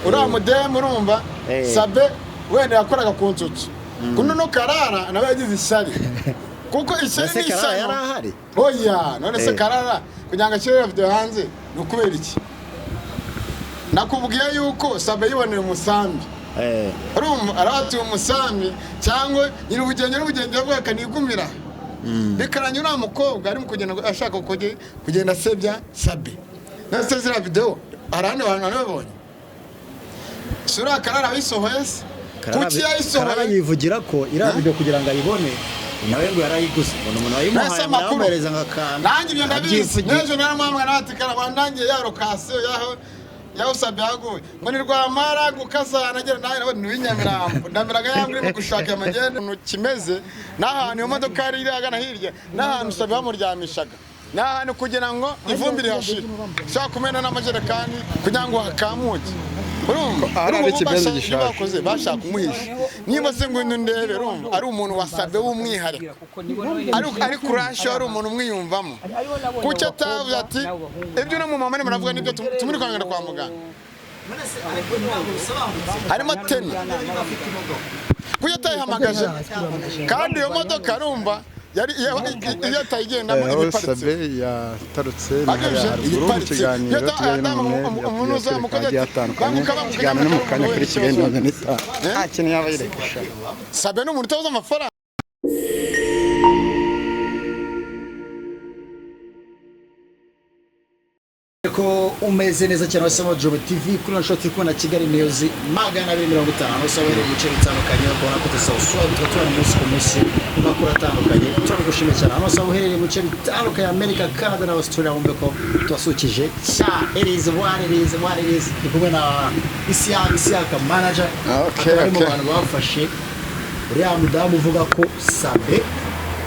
Uriya mudemu, urumva, Sabe wenda yakoraga ku nsutsu kuno no Karara nawe yagize ishyari, kuko ishyari Ese ni Karara yari ishyano. ahari? Oya, none se Karara kugira ngo ashyire video hanze ni ukubera iki? Nakubwiye yuko Sabe yiboneye umusambi. Urumva, arabatuye umusambi cyangwa nyir'ubugenge, n'ubugenge bwe akanigumira, bikarangira uriya mukobwa arimo kugenda ashaka kugenda asebya Sabe. None se ziriya video hari ahandi bantu banabibonye? Si uriya Karara wayisohoye se? Kuki Karara yayisohoye? yivugira ko iriya video kugira ngo ayibone nawe ngo yarayiguze, ngo ni umuntu wayimuhaye. Nese amakuru? Aramuhereza ngo akantu. Nanjye ibyo ndabizi. Arabyivugira. N'ejo naramuhamagara nawe ati: "Karara, wandangiye ya location yaho Sabe yaguye?" Ngo ni Rwamara gukasa nagera nawe nawe ni Nyamirambo, ndameraga yangu urimo gushaka amagende kimeze n'ahantu iyo modoka yari iri ahagana hirya n'ahantu Sabe bamuryamishaga n'ahantu kugira ngo ivumbi rihashire, ushobora kumena n'amajerekani kugira ngo hakamuke, urumva? Ahari Urumva, ikibenzi ibyo gishaje. bakoze bashaka kumuhisha. Niba se ngo ndebe, urumva, ari umuntu wasabwe w'umwihariko, ari kurasha, ari umuntu umwiyumvamo, kuki atavuze ati ibyo uno mumama arimo aravuga nibyo, tumuri kwangana kwa muganga harimo teni? Kuki atayihamagaje kandi iyo modoka, arumva, yari iyo atayigendamo Aho iba iparitse? Sabe yatarutse ni hariya Agamije haruguru mu iparitse. kiganiro Iyo tujyanye n'umwe umuntu uzamuka yatwereka agiye ati, atandukanye. banguka, banguka, Ikiganiro ni mu kanya kuri Kigali 45. Eh? Nta kintu yaba yirekesha. Sabe ni umuntu utabuze amafaranga. Ko umeze neza cyane wasemo Job TV kuri ino shoti kubona Kigali News 250, usaba mu bice bitandukanye, ukabona ko dusubscribe, tukaba tubona umunsi ku munsi mu makuru atandukanye. Turagushimiye cyane hano usaba uherereye mu bice bitandukanye, Amerika, Canada na Australia, wumve ko tubasukije cya. It is what it is, what it is. Ndi kumwe na Isiyaka, Isiyaka manager, akaba ari mu bantu bafashe uriya mudamu uvuga ko Sabe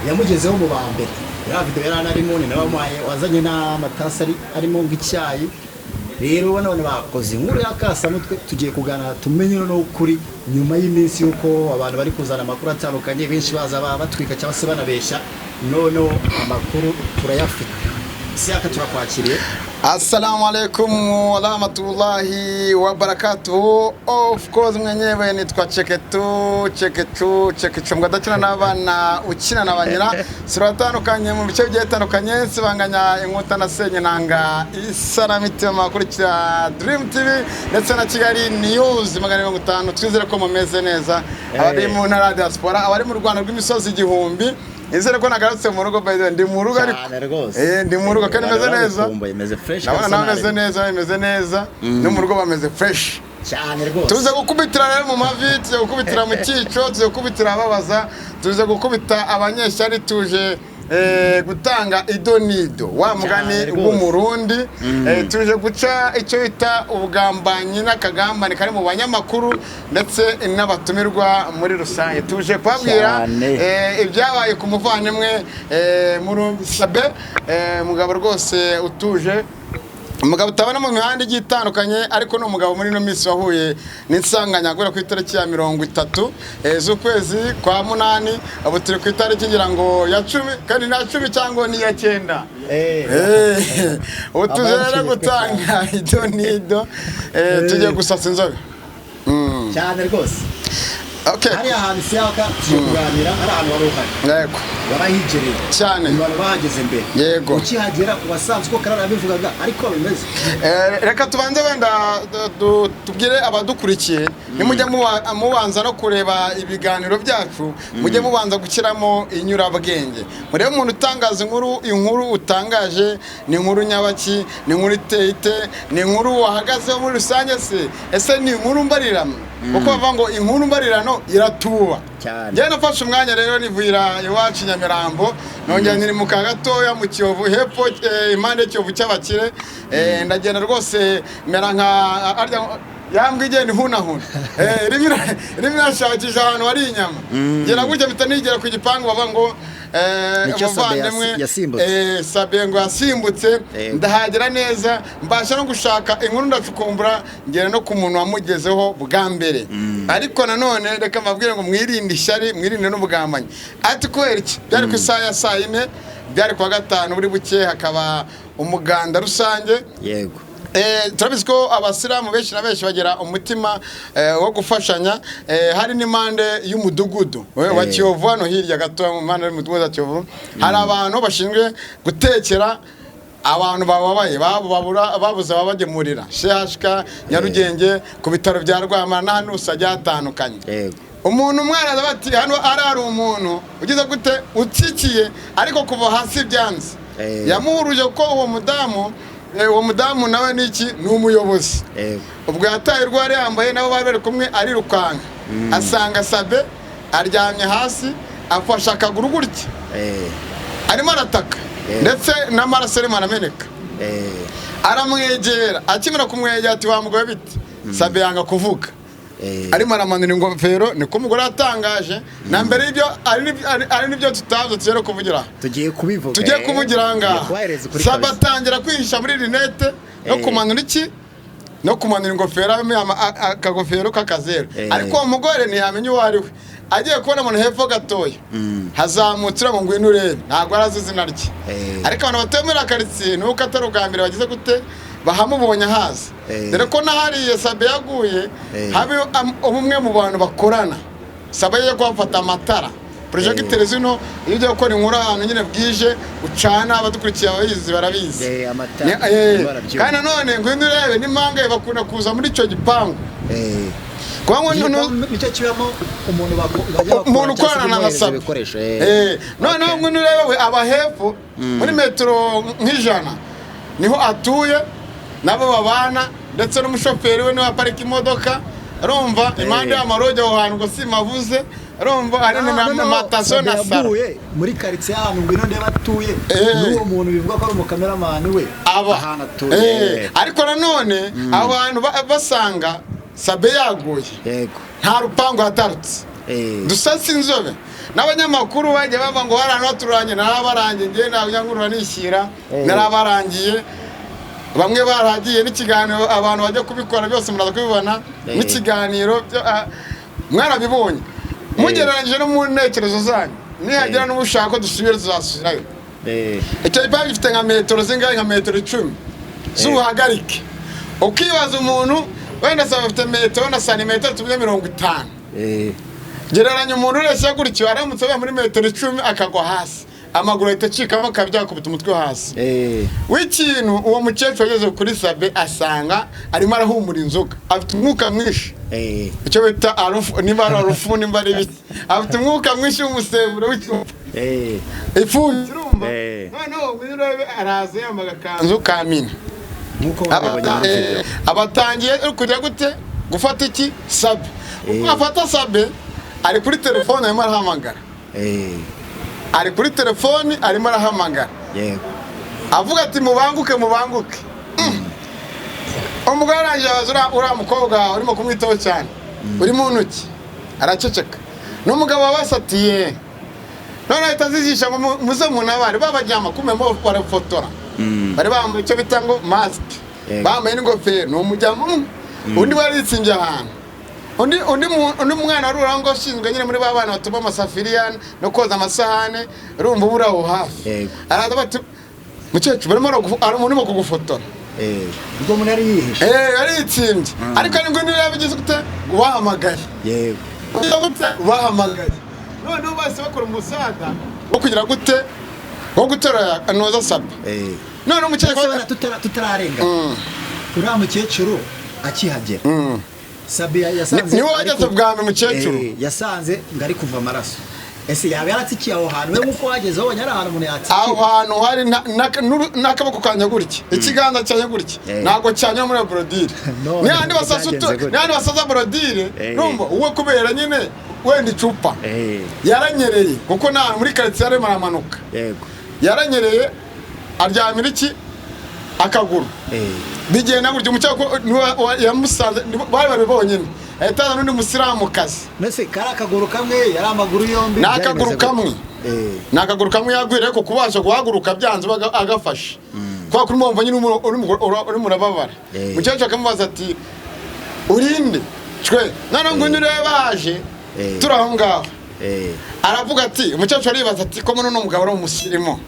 yamugezeho mu ba mbere. Iriya video yari anarimo, ni nawe wamuhaye, wazanye n'amatasi arimo ng'icyayi. Rero bano bakoze inkuru y'akasamutwe, tugiye kuganira tumenye noneho ukuri nyuma y'iminsi y'uko abantu bari kuzana amakuru atandukanye, benshi baza batwika cyangwa se banabeshya. Noneho amakuru turayafite. Isiyaka, turakwakiriye. Assalamu alaikum warahmatullahi wabarakatuhu. Of course, mwenyewe nitwa Cheketu, Cheketu, Cheketu, mbwa adakina n'abana, ukina na banyina. Siratandukanye mu bice bigiye bitandukanye, nsibanganya inkuta na senyenanga isaramitima, akurikira Dream TV ndetse na Kigali News 250. Twizere ko mumeze neza, abari mu ntara ya diaspora, abari mu Rwanda rw'imisozi igihumbi. Nizere ko nagarutse mu rugo. By the way, ndi mu rugo ariko. Cyane rwose. Ndi mu rugo kandi meze neza. Baragukumbuye, meze fresh. Ndabona Kabisa. nawe ameze neza, bimeze neza, no mu rugo bameze fresh. Cyane rwose. Tuze gukubitira rero mu mavi, tuze gukubitira mu cyico, tuze gukubitira ababaza, tuze gukubita abanyeshyari, tuje gutanga idonido wa mugani Cyane rwose. w'Umurundi. Tuje guca icyo bita ubugambanyi n'akagambane kari mu banyamakuru ndetse n'abatumirwa muri rusange. Tuje kubabwira Cyane. Ibyabaye ku muvandimwe Murungi Sabe, umugabo rwose utuje, umugabo utabona mu mihanda igiye itandukanye, ariko ni umugabo muri ino minsi wahuye n'insanganya guhera ku itariki ya 30 z'ukwezi kwa munani. Ubu turi ku itariki ngira ngo ya 10, kandi ni iya 10 cyangwa ni iya 9. Ubu tuje rero Abakiriye. gutanga ido n'ido, tugiye gusasa inzobe. Cyane rwose. Okay. Hariya hantu, Isiyaka, tugiye kuganira, hari ahantu wari uhari. Yego. Warahigereye. Cyane. Ni abantu bahageze mbere. Yego. Ukihagera wasanze uko Karara yabivugaga ariko bimeze? Reka tubanze wenda tubwire abadukurikiye, nimujya mubanza no kureba ibiganiro byacu, mujye mubanza gushyiramo inyurabwenge, murebe umuntu utangaza inkuru. Inkuru utangaje ni inkuru nyabaki? Ni inkuru iteye ite? Ni inkuru wahagazeho muri rusange se? Ese ni inkuru mbarirano? Kuko bavuga ngo inkuru mbarirano iratuba. Cyane. Njyewe nafashe umwanya rero nivira iwacu i Nyamirambo, nongera nkirimuka gatoya mu Kiyovu hepfo, impande y'Ikiyovu cy'abakire. Ndagenda rwose mera nka arya yambwa igenda ihunahuna, irimo irashakisha ahantu hari inyama. Ngera gutya mpita nigera ku gipangu, bavuga ngo Nicyo Sabe umuvandimwe yasimbutse. Sabe ngo yasimbutse. Ndahagera neza, mbasha no gushaka inkuru, ndacukumbura, ngera no ku muntu wamugezeho bwa mbere. Ariko nanone reka mbabwire ngo mwirinde ishyari, mwirinde n'ubugambanyi. Ati kubera iki? Byari ku isaha ya saa 4, byari kuwa gatanu buri buke, hakaba umuganda rusange. Yego. Turabizi ko abasilamu benshi na benshi bagira umutima wo gufashanya. Hari n'impande y'umudugudu wa Kiyovu, hano hirya gato mu mpande y'umudugudu wa Kiyovu hari abantu bashinzwe gutekera abantu bababaye, babura, babuze ababagemurira, CHK Nyarugenge, ku bitaro bya Rwamara n'ahantu hose hagiye hatandukanye. Umuntu umwe araza bati hano ari umuntu ugize gute, utsikiye, ariko kuva hasi byanze. Yamuhuruje ko uwo mudamu nawe ni iki? Ni umuyobozi. Ubwo yataye urwo yari yambaye, nabo bari bari kumwe, arirukanka asanga Sabe aryamye hasi, afashe akaguru gutya, arimo arataka, ndetse n'amaraso arimo arameneka. Aramwegera, akimara kumwegera ati: "Wa mugore, bite?" Sabe yanga kuvuga. Arimo aramanura ingofero, niko umugore yatangaje. Na mbere y'ibyo ari n'ibyo tutavuze, tugiye no kuvugira aha. Tugiye kubivuga. Tugiye kuvugira aha Tugiye ngaha. kubahereza ukuri Sabe kabisa. atangira kwihisha muri rinete no kumanura iki, no kumanura ingofero, akagofero k'akazeru. Ariko uwo mugore ntiyamenya uwo ari we. Agiye kubona umuntu hepfo gatoya hazamutse uriya ngo ngwino urebe, ntabwo arazi izina rye. Ariko abantu batuye muri karitsiye, nuko atari ubwa mbere bagize gute bahamubonye haza, dore ko n'ahariye Sabe yaguye habe umwe mu bantu bakorana Sabe yo kuhafata amatara projecteur zino. Iyo ugiye gukora inkuru ahantu nyine bwije ucana, abadukurikiye ababizi barabizi. Amatara, barabyumva. Kandi nanone ngwino urebe n'impanga bakunda kuza muri icyo gipangu, kuba ngo Nicyo kibamo umuntu bajya bakora umuntu cyangwa se ukorana na kumuhereza Sabe. ibikoresho. Noneho ngwino urebe we aba hepfo muri metero nk'ijana niho atuye, nabo babana, ndetse n'umushoferi we niwe aparika imodoka. Urumva impande y'amaroge aho hantu ngo simavuze, urumva hari Noneho n'amatazo na Sabe saro. yaguye muri karitsiye ahantu ngwino ndeba atuye, n'uwo muntu bivuga ko ari umukameramani we aba ahantu atuye. Ariko nanone abantu basanga Sabe yaguye nta rupangu hatarutse. Dusasa inzobe n'abanyamakuru bagiye bavuga ngo hari ahantu haturanye, narabarangiye njyewe, ntabwo nishyira. Narabarangiye, bamwe baragiye n'ikiganiro, abantu bajya kubikora byose muraza kubibona. N'ikiganiro mwarabibonye mugereranyije no mu ntekerezo zanyu. Nihagira n'ubushaka ko dusubire, tuzasubirayo. Icyo gipangu gifite nka metero zingahe? Nka metero 10 z'ubuhagarike. Ukibaza umuntu wenda saba afite metero na santimetero tuvuge 50. Gereranya umuntu ureshya gutyo, aramutse avuye muri metero 10 akagwa hasi, amaguru ahita acikamo akaba byakubita umutwe hasi. W'ikintu uwo mukecuru ageze kuri Sabe asanga arimo arahumura inzoga, afite umwuka mwinshi, icyo bita arufu, niba ari arufu, nimba ari ibiki, afite umwuka mwinshi w'umusemburo w'icupa ifunze, urumva. Noneho ngwino urebe araza yambaye agakanzu ka mini. Nk'uko babibonye muri video. Abatangiye kujya gute gufata iki Sabe. Ubwo afata Sabe ari kuri telefone arimo arahamagara. Ari kuri telefoni arimo arahamagara, avuga ati: "Mubanguke, mubanguke." Umugore arangije abaza uriya mukobwa urimo kumwitaho cyane, uri mu ntoki, araceceka. N'umugabo wabasatiye none ahita azijisha ngo muze munabare babajyama kumemo barafotora. Bari bambaye icyo bita ngo masike, bambaye n'ingofero. Ni umujyamo undi waritsimbye ahantu, undi mwana wari uri ngo ushinzwe nyine muri ba bana batuma amasafiriya no koza amasahane, urumva ubura aho hafi. Araza bati: "Mukecuru, barimo urimo kugufotora." Ubwo umuntu yari yihishe. Yaritsimbye, ariko nibwo niba yabigize gute wahamagaye. Gute bahamagaye, noneho bahise bakora umusada wo kugira gute, wo guterura noza Sabe. Noneho umukecuru Ese wenda tutararenga, uriya mukecuru akihagera, Sabe yasanze Niwe wageze bwa mbere, umukecuru. Yasanze ngo ari kuva amaraso. Ese yaba yaratsikiye aho hantu we nk'uko wageze wabonye ari ahantu umuntu yatsikira? Aho hantu hari n'akaboko kanjye gutya, ikiganza cyanjye gutya, ntabwo cyanyura muri bordure. None Ni handi basasa byagenze gute? ni handi basasa bordure. Urumva uwe kubera nyine wenda icupa yaranyereye, kuko nta muri karitsiye arimo aramanuka. Yaranyereye aryamira iki akaguru, bigenda gutya. Umukecuru niwe yamusanze, bari babiri bonyine, ahita azana n'undi musilamukazi. Mbese kari akaguru kamwe, yari amaguru yombi? Ni Byari akaguru bimeze gute? kamwe. Ni akaguru kamwe yagwira, ariko kubasha guhaguruka byanze agafashe kubera ko urimo wumva nyine urimo urababara. Umukecuru akamubaza ati: "Urinde cwe?" Noneho ngo urebe haje turi aho ngaho. Aravuga ati, umukecuru aribaza ati: "Ko muno mugabo ari umusirimu,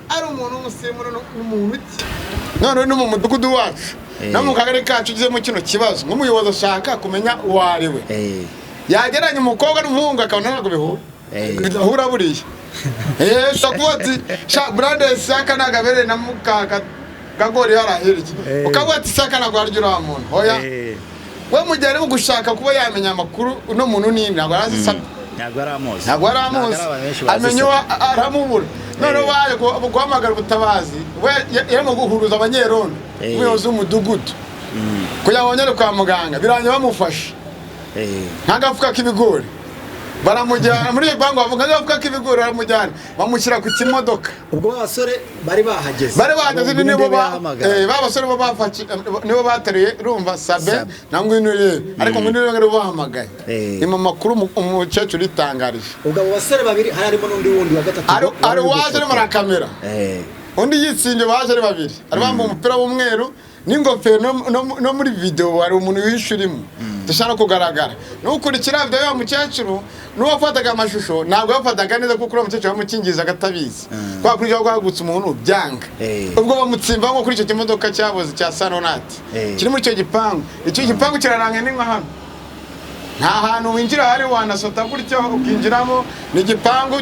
ari umuntu." umuntu w'umusirimu n'umuntu ki none no mu mudugudu wacu no mu kagari kacu ugezemo kino kibazo, nk'umuyobozi ashaka kumenya uwo ari we. Yageranye umukobwa n'umuhungu akabona ntabwo bihura, bidahura buriya. Ushobora kuvuga ati sha Brande Saka ntabwo abereye na muka Kagori hariya hirya, ukavuga ati Saka ntabwo arya uriya muntu. Oya, we mu gihe arimo gushaka kuba yamenya amakuru, uno muntu ni ntabwo arazi Sabe. Ntabwo ari amuzi. Ntabwo ari amuzi. Amenya uwo aramubura. Noneho baje guhamagara ubutabazi, we yarimo guhuruza abanyerondo, umuyobozi w'umudugudu, kugira ngo bongere kwa muganga. Birangiye bamufashe nk'agafuka k'ibigori, baramujyana muri iyo banki. Bavuga nk'agafuka k'ibigori, baramujyana bamushyira ku kimodoka. Ubwo basore bari bahageze. Bari bahageze. Abo nibo Ngwino ba yahamagara. Ba basore bo bafashe, nibo bateruye, urumva, Sabe Sabe. na Ngwino Urebe, ariko Ngwino Urebe nibo bahamagaye. Ni mu makuru umukecuru yitangarije. Ubwo abo basore babiri hari harimo n'undi wundi wa gatatu. Ari wari ari uri waje arimo gufotora. na kamera, undi yitsinze. Baje ari babiri, ari bambaye umupira w'umweru n'ingofero. No muri video hari umuntu wihishe urimo dushaka no kugaragara. N'ukurikira video y'uwo mukecuru n'uwafataga amashusho ntabwo yafataga neza, kuko uriya mukecuru bamukingizaga atabizi, kwa kuri guhagurutsa umuntu byanga. Ubwo bamutsimba nko kuri icyo kimodoka cyaboze cya Sonati kiri muri icyo gipangu. Icyo gipangu kirarangaye, ni nka hano, nta hantu winjira hari wanasota gutyo ukinjiramo. Ni igipangu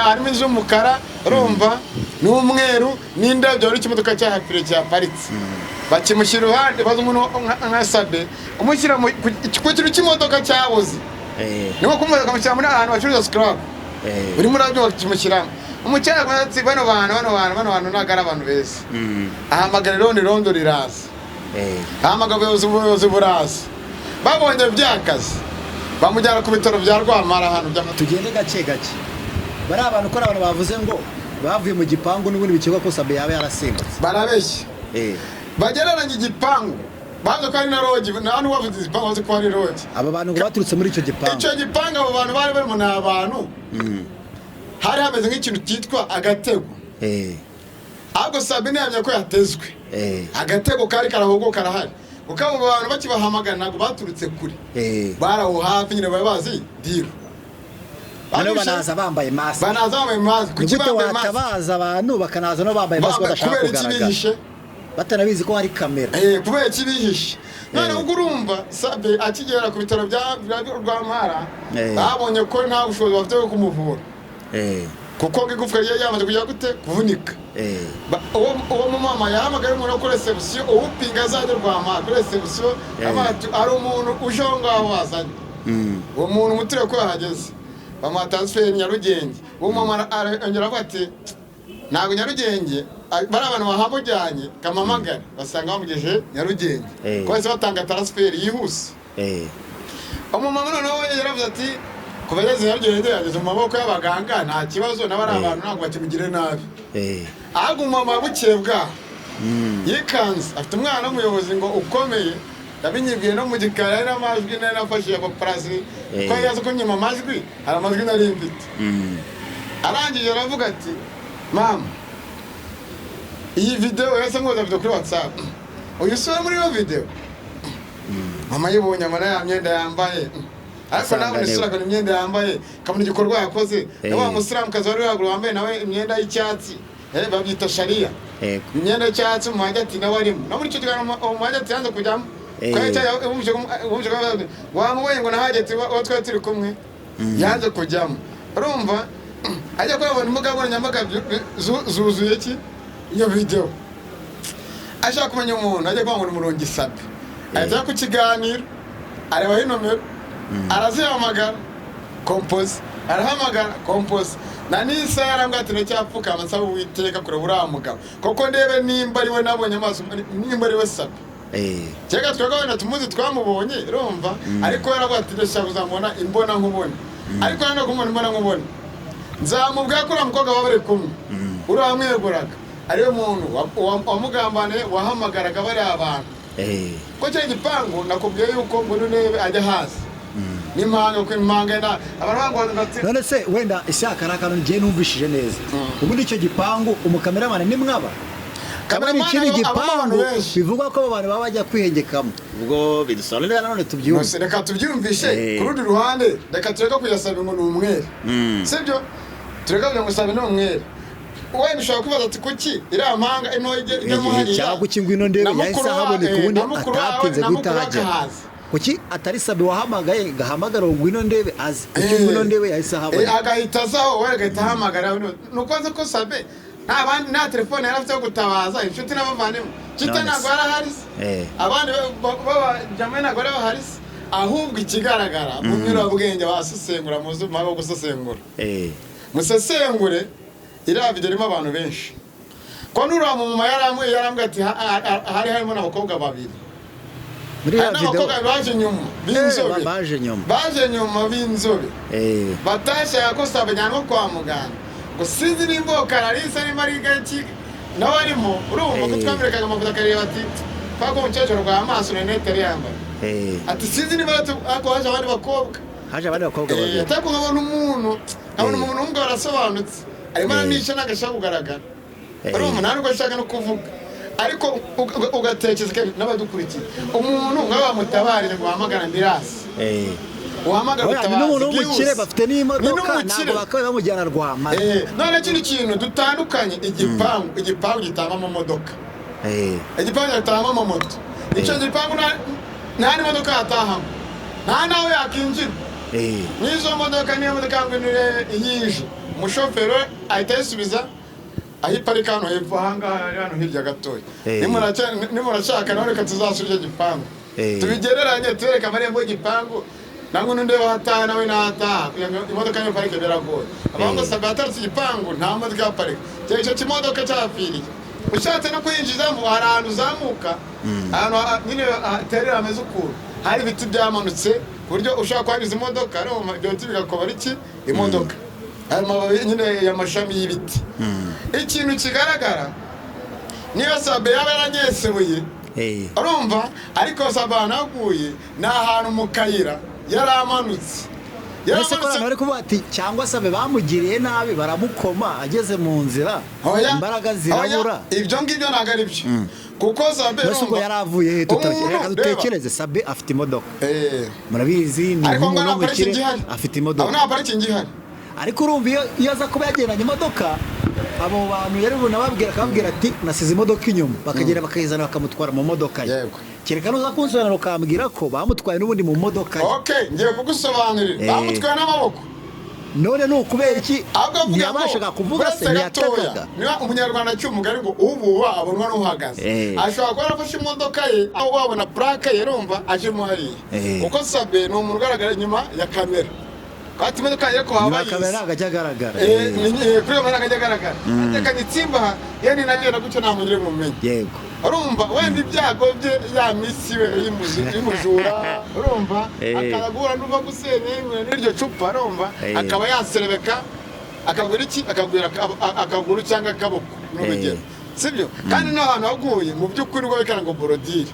harimo inzu y'umukara, urumva, n'umweru n'indabyo. Hari ikimodoka cyahapfiriye cyaparitse, bakimushyira iruhande. Baza umuntu nka Sabe kumushyira ku kintu cy'imodoka cyabuze, niko kumufata bakamushyira muri ahantu bacuruza scrap. Buri murabyo bakimushyiramo. Umukecuru ati: "Bano bantu, bano bantu, bano bantu ntabwo ari abantu beza." Ahamagara irondo, irondo riraza. Ahamagara ubuyobozi, ubuyobozi buraza. Babonye byakaze, bamujyana ku bitaro bya Rwamara ahantu Tugende gake gake. Bari abantu ko ari abantu bavuze ngo bavuye mu gipangu n'ubundi bikekwa ko Sabe yaba yarasimbutse. Barabeshya. Bagereranya igipangu, bazi ko ari na lodge, nta n'uwavuze igipangu bazi ko ari lodge. Aba bantu ngo baturutse muri icyo gipangu. Icyo gipangu abo bantu bari barimo ni abantu hari hameze nk'ikintu cyitwa agatego, ahubwo Sabine yamenya ko yatezwe. Agatego kari karahubwo karahari, kuko abo bantu bakibahamagara ntabwo baturutse kure, bari aho hafi nyine, bari bazi deal. Noneho banaza bambaye masike. Banaza bambaye masike. Ni Kuki gute bambaye masike? watabaza abantu bakanaza no bambaye masike badashaka Kubera iki kugaragara, bihishe? batanabizi ko hari kamera? Kubera iki bihishe? None ubwo urumva Sabe akigera ku bitaro bya Rwampara, babonye ko nta bushobozi bafite bwo kumuvura, kuko ngo igufwa rye ryamaze kujya gute kuvunika. Uwo mumama yahamagaye umuntu wo kuri reception, uwupinga azajya Rwampara kuri reception. Hari umuntu uje aho ngaho wazanye uwo muntu, umutire ko yahageze, bamuha transfer Nyarugenge. Uwo mama arongera avuga ati: "Ntabwo Nyarugenge bari abantu bahamujyanye, kamamagare." Basanga bamugejeje Nyarugenge, ko bahise batanga transfer yihuse. Umumama noneho yaravuze ati kuva ageze Nyarugenge yageze mu maboko y'abaganga, nta kibazo, nabo ari abantu, ntabwo bakimugire nabi. Ahubwo umumama bukeye bwaho yikanze, afite umwana w'umuyobozi ngo ukomeye, yabinyibwiye no mu gikari. Hari n'amajwi nari nafashe ya paparazzi, ko yari azi ko nyuma amajwi, hari amajwi nari mfite. Arangije aravuga ati: "Mama, iyi video yahise mwoza video kuri WhatsApp, uyu sura muri iyo video." Mama yibonye amara ya myenda yambaye, ariko nawe Asanga isura, akabona imyenda yambaye, akabona igikorwa yakoze na wa musilamukazi wari haruguru wambaye nawe imyenda y'icyatsi, babyita sharia, imyenda y'icyatsi. Umuhajati nawe arimo no muri icyo kiganiro. Umuhajati yanze kujyamo. Wamubonye ngo nahageze uwo twari turi kumwe, yanze kujyamo. Urumva ajya kurabona imbuga nkoranyambaga zuzuye ki iyo video, ashaka kumenya umuntu, ajya kuvuga ngo ni Murongi Sabe, ahita ajya ku kiganiro, arebaho inomero, arazihamagara kompozi, arahamagara kompozi na nisa. Yarambwira ati: "Ndacyapfukama nsaba Uwiteka kureba uriya mugabo koko, ndebe nimba ari we nabonye amaso, nimba ari we Sabe." Kera twebwe wenda tumuzi, twamubonye, urumva, ariko yaravuga ati: "Ndashaka kuzamubona imbona nkubone." Ariko nanone kumubona imbona nkubone, nzamubwira ko uriya mukobwa baba bari kumwe, uriya wamweguraga, ariwe muntu wamugambaniye, wahamagaraga bariya abantu, ko cya gipangu nakubwiye yuko ngo nurebe ajya hasi n'impanga, kuko impanga na abantu banga bati. None se wenda Isaka, ari akantu ngiye numvishije neza, ubundi icyo gipangu umukameramani ni mwaba Kameramani ikindi abamo abantu gipangu benshi. Bivugwa ko abo bantu baba bajya kwihengekamo, ubwo bidusobanurira nanone tubyumve. Nose reka tubyumvishe. Ku rundi ruhande, reka tureke kuyasaba ngo ni umwere, sibyo? Tureke kugira ngo usabe ni umwere. Wenda ushobora kwibaza ati kuki iriya mpanga ino ijyamo hariya, Cyangwa kuki Ngwino Ndebe na yahise mukuru ahaboneka, ubundi na mukuru wawe, atatinze na guhita mukuru we ahagera? akahaza. Kuki atari Sabe wahamagaye, gahamagara ngo Ngwino Ndebe aze? Kuki Ngwino Ndebe yahise ahaboneka? Agahita azaho, we agahita ahamagara. Ni uko azi ko Sabe nta bandi, nta telefone yari afite yo gutabaza inshuti n'abavandimwe. Nshuti None ntabwo se. yari ahari se. Abandi b'abajama ntabwo bari bahari se. Ahubwo ikigaragara mu nyurabwenge basesengura, muzi umumaro wo gusesengura, musesengure iriya video irimo abantu benshi, ko nuriya mumama yarambwiye ati hari harimo n'abakobwa babiri. Muri Hari iriya video? n'abakobwa baje nyuma b'inzobe. Baje nyuma. Baje nyuma b'inzobe, batashaka ko Sabe ajyanwa kwa muganga, ngo sinzi nimba uwo Kararisa nimba ari gaki nawe arimo. Urumva ko twamwerekaga amafoto, akareba ati kwa ko umukecuru arwaye amaso, rinete yari yambaye. Ati sinzi niba ariko haje abandi bakobwa. Haje abandi bakobwa babiri. Ariko nkabona umuntu w'umugabo arasobanutse, arimo aranisha, ntabwo ashaka kugaragara. Urumva, nta nubwo ashaka no kuvuga, ariko ugatekereza kenshi n'abadukurikiye, umuntu nk'aba bamutabarire ngo bahamagare ambulance, uhamagara Oya, ni n'umuntu ubutabazi w'umukire bwihuse. bafite Ni n'imodoka, n'umukire. ntabwo bakabaye bamujyana Rwamara. None kino kintu dutandukanye, igipangu gitangwamo modoka, igipangu gitangwamo moto, icyo gipangu nta n'imodoka yatahamo, nta n'aho yakinjira. N'izo modoka, niyo modoka ngo iyije, umushoferi ahita ayisubiza aho iparika hano hepfo ahangaha, hano hirya gatoya. Nimurashaka nawe reka tuzasubire icyo gipangu, tubigereranye, tubereke amarembo y'igipangu nangwa n'undi wataha nawe nataha, kugira ngo imodoka niyo parike biragoye. Abantu sabe atarutse igipangu, nta modoka yaparika. Icyo kimodoka cyapfiriye, ushatse no kuyinjizamo hari ahantu uzamuka, ahantu nyine haterera hameze ukuntu hari ibiti byamanutse, ku buryo ushobora kuhanyuza imodoka, ariko ibyo biti bigakobora iki imodoka, ayo mababi nyine y'amashami y'ibiti. Ikintu kigaragara, niyo Sabe yaba yaranyesebuye, urumva, ariko Sabe ahantu haguye ni ahantu mu kayira yari amanutse. Yari Ese ko abantu bari kuvuga ati cyangwa Sabe bamugiriye nabi, baramukoma ageze mu nzira, Oya, imbaraga zirabura? Oya, ibyo ngibyo ntabwo ari byo, kuko Sabe, Mbese ubwo urumva, yari avuye he? umuntu, Reka reba. dutekereze, Sabe afite imodoka, murabizi, ni Ariko ngo nk'umuntu nta w'umukire, parikingi ihari. afite Aho imodoka. nta parikingi ihari. Ariko urumva, iyo aza kuba yagendanye imodoka, abo bantu yari bunababwira, akababwira ati nasize imodoka inyuma, bakagenda bakayizana, bakamutwara mu modoka ye. Kereka nuza kunsobanurira ukambwira ko bamutwaye n'ubundi mu modoka ye. Okay, ngiye kugusobanurira. Bamutwaye n'amaboko. None ni ukubera iki Ahubwo avuga ngo ntiyabashaga kuvuga se? uretse gatoya, Ntiyatakaga? niba umunyarwanda aciye umugani ngo ububa abonwa n'uhagaze, ashobora kuba yarafashe imodoka ye, aho wabona plaque ye, urumva, ajemo hariya, kuko Sabe ni umuntu ugaragara inyuma ya kamera, ati imodoka ye ko Nyuma haba ya kamera ntabwo ajya agaragara. Kuri iyo ntabwo ajya agaragara, atekanye itsimba ye, ninagenda gutyo nta muntu uri bumenye. Urumva, wenda ibyago bye, ya misi we y'umujura, urumva, akaza guhura n'uva gusenya n'iryo cupa, urumva, akaba yaserebeka, akagura iki, akagura akaguru cyangwa akaboko, ni urugero, sibyo? Kandi n'ahantu haguye mu by'ukuri ubwo bikara ngo bordure,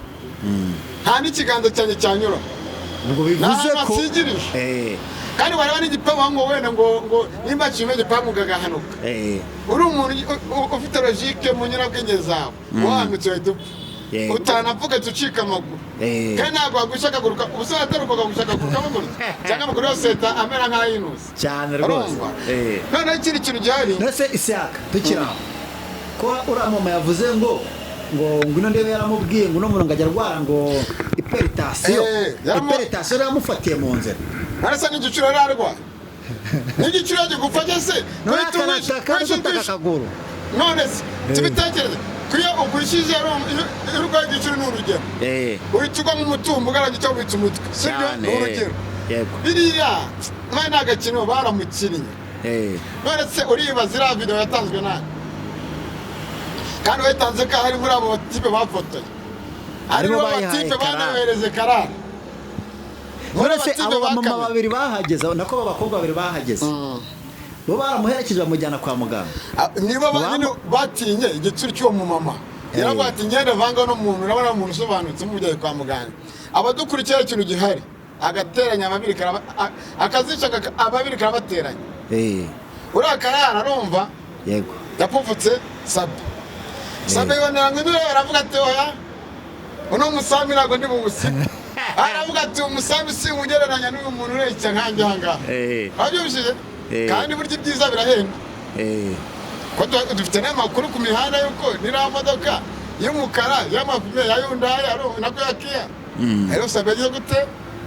nta n'ikiganza cyanjye cyanyura. Ubwo bivuze Nta ko nasigirije. Kandi wareba n'igipangu ngo wenda ngo nimba kimwe igipangu kagahanuka, uri umuntu ufite logique mu nyurabwenge zawe, wahanutse wahita upfa. Utanapfuka ucika amaguru. Kandi ntabwo wagusha akaguru, ubusa wataruka ukagusha akaguru kamwe cyangwa amaguru yose ahita amera nk'ay'inusi. Cyane rwose. Urumva, noneho ikindi kintu gihari. None Isiyaka, tukiri aho, ko uriya mama yavuze ngo Ngwino Ndebe yaramubwiye ngo uno muntu ngo ajya arwara ngo hypertension, hypertension yamufatiye mu nzira. Arasa n'igiciro yari arwaye, n'igiciro kigufata se? None Guhita akarataka, guhita gutaka akaguru. None se tubitekereze ko iyo ugwishije, iyo urwaye igiciro, ni urugero, uhita ugwa nk'umutumba ugaragara icyo witsa umutwe, sibyo? Cyane. Ni urugero. Yego. Biriya mwana ni agakino baramukinnye. None se uribaza iriya video yatanzwe nani, kandi wayitanze ko hari muri abo batipe bafotoye, Aribo aribo bayihaye batipe Karara. banayohereze Karara muri None se batipe abo bamama bakamera. babiri bahageze, nako abo bakobwa babiri bahageze, bo baramuherekeje bamujyana kwa muganga? Ah, nibo nyine batinye igitsuri cy'uwo mumama, yaravuga ati ngende vanga no muntu, urabona umuntu usobanutse umujyanye kwa muganga. Abadukurikira, ikintu gihari, agateranya ababiri akazica ababiri karabateranya. Uriya Karara, arumva, yapfupfutse Sabe. Sabe yibonera ngo induru, aravuga ati oya, uno musambi ntabwo ndi buwusige. Aravuga ati umusambi siwugereranya n'uyu muntu ureshya nkanjye aha ngaha. Wabyumvishije? Kandi burya ibyiza birahenda. Ko dufite n'amakuru ku mihanda y'uko niriya modoka y'umukara y'amapine ya Hyundai nako ya Kia, rero Sabe yagize gute?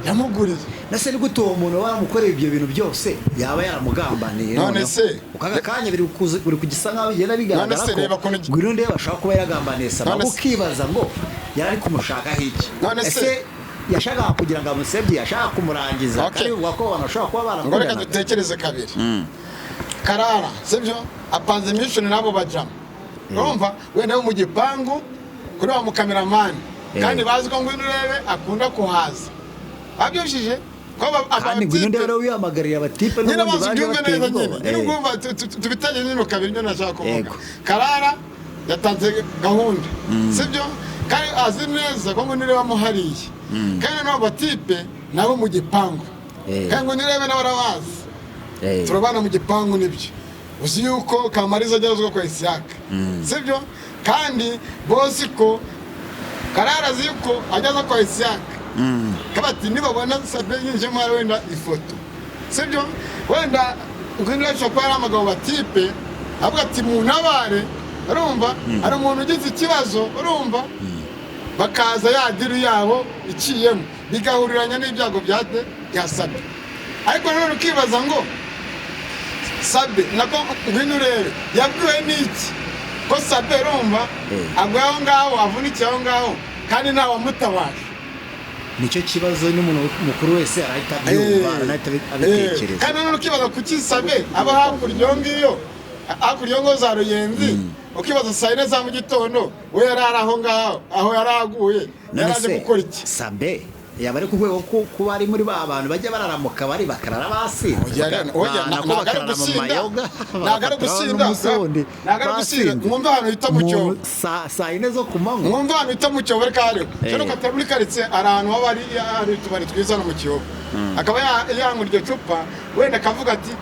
Yamuguriye. Nase ni gute uwo muntu waramukoreye ibyo bintu byose yaba yaramugambaniye? None Noneho? se- Ukaga kanya biri biri kugisa nkaho bigenda bigaragara None se ko reba ukuntu- Ngwino Ndebe ashobora kuba yaragambaniye Sabe, None se- ukibaza ngo yari ari kumushakaho iki? None se- Ese yashakaga kugira ngo amusebye, yashaka kumurangiza? Okay. Kandi bivuga ko abantu bashobora kuba Ngo reka barakundanaga. dutekereze kabiri. Karara, sibyo, apanze mission nabo bajama, urumva, wenda wo mu gipangu kuri wa mukameramani, kandi bazi ko Ngwino Urebe akunda kuhaza, babyushije ko Kandi Ngwino abatipe- Ndebe rero wihamagariye abatipe nyine n'ubundi bazi baje ubyumve bateye neza nyine. ubwoba. Nyine ubwumva tubitanye nyine kabiri, ibyo nashaka kuvuga. Yego. Karara yatanze gahunda, sibyo, kandi azi neza ko Ngwino Urebe amuhariye, kandi n'abo batipe nabo mu gipangu, kandi Ngwino Urebe nabo arabazi. Turabana mu gipangu, nibyo, uzi yuko Kamariza ajya azwi kwa Isiyaka, sibyo? Kandi bosi ko Karara azi yuko ajya aza kwa Isiyaka, kabati nibabona Sabe yinjiyemo hari wenda ifoto, sibyo, wenda Ngwino ashobora kuba ari abagabo batipe avuga ati muntabare, urumva, hari umuntu ugize ikibazo, urumva, bakaza ya deal yabo iciyemo bigahuriranya n'ibyago bya Sabe. Ariko nanone ukibaza ngo Sabe, nako Ngwino Urebe, yabwiwe n'iki ko Sabe, urumva, aguye aho ngaho, avunikiye aho ngaho, kandi ntawamutabaje? Nicyo kibazo, n'umuntu mukuru wese arahita abyumva, aranahita abitekereza. Kandi nanone ukibaza kuki Sabe aba hakurya iyo ngiyo, hakurya iyo ngo za Ruyenzi, ukibaza saa 4 za mu gitondo we yari ari aho ngaho, aho yari aguye, None yari aje se gukora iki? Sabe yaba ari ku rwego ko kuba ari muri ba bantu bajya barara mu kabari bakarara basinze? Oya, oya, Nako ntabwo ari bakarara mu gusinda. mayoga, Ntabwo ari bagafatiraho gusinda. n'umunsi wundi Ntabwo ari gusinda. basinze. Mwumve ahantu hita mu cyobo. Saa 4 zo ku manywa. Mwumve ahantu hita mu cyobo, reka hariho ushobora gukatira muri karitsiye, hari ahantu haba hari utubari twiza hano mu Kiyovu, akaba yanywa iryo cupa, wenda akavuga ati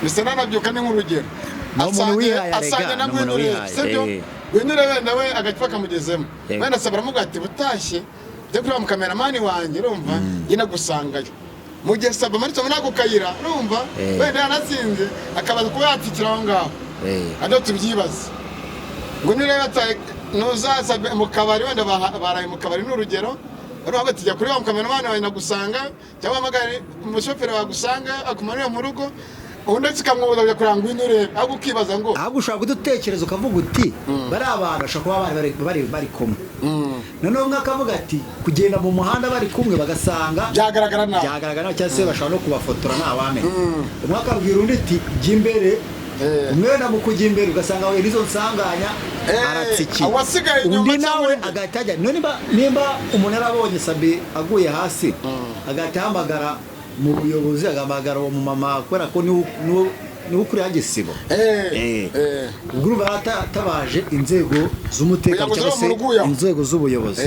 bisa nanabyuka, ni nk'urugero. Ni umuntu wihaye arega, Asange na ni umuntu Ngwino Urebe, wihaye, sibyo? Ngwino Urebe nawe agacupa kamugezemo. Yego. Wenda asaba, aramuga ati butashye ujye kureba mukameramani wanjye, urumva, njye nagusangayo. Mu gihe Saba amanitse muri ako kayira, urumva, wenda yanasinze, akabaza kuba yatsikira aho ngaho. Ariko tubyibaze ngo nireba ntuzasabe mu kabari, wenda baraye mu kabari, ni urugero, urumva, bati jya kuri wa mukameramani wawe nagusanga, cyangwa uhamagare umushoferi wagusanga akumanurire mu rugo, ubundi kikamwoboza kujya kureba Ngwino Urebe, ahubwo ukibaza ngo Ahubwo ushobora kudutekereza ukavuga uti bariya abantu bashobora kuba bari kumwe, noneho umwe akavuga ati kugenda mu muhanda bari kumwe bagasanga byagaragara nabi. Byagaragara nabi, cyangwa se bashobora no kubafotora, ntawamenya. Umwe akabwira undi ati jya imbere. Umwe wenda mu kujya imbere ugasanga ahuye n'izo nsanganya, aratsikiye. Uwasigaye inyuma Undi cyangwa nawe uri imbere. agahita ajya. None nimba umuntu yarabonye Sabe aguye hasi, agahita ahamagara mu buyobozi, agahamagara uwo mumama, kubera ko niwe ukuriye igisibo. Ubwo urumva yaratabaje inzego z'umutekano Kugira ngo cyangwa se zibe mu rugo yaho. inzego z'ubuyobozi.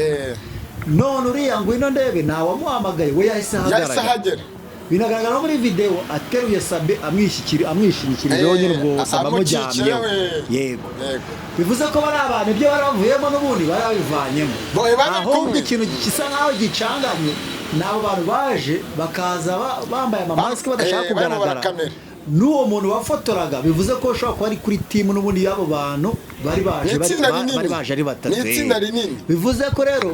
None uriya Ngwino Ndebe ntawamuhamagaye, we yahise Yahise ahagaragara. ahagera. Binagaragara no muri video ateruye Sabe, amwishyikirijeho nyine, ubwo Sabe Amukikiye amujyamyeho. we. Yego. Yego. Bivuze ko bari abantu ibyo bari bavuyemo n'ubundi bari babivanyemo. Bo, bari Ahubwo kumwe. ikintu gisa nkaho gicanganye ni abo bantu baje bakaza bambaye amamasike badashaka Barimo kugaragara barakamera. n'uwo muntu wafotoraga, bivuze ko ushobora kuba ari kuri team n'ubundi y'abo bantu bari baje Ni itsinda rinini. bari baje ari batatu. Ni itsinda rinini. Bivuze ko rero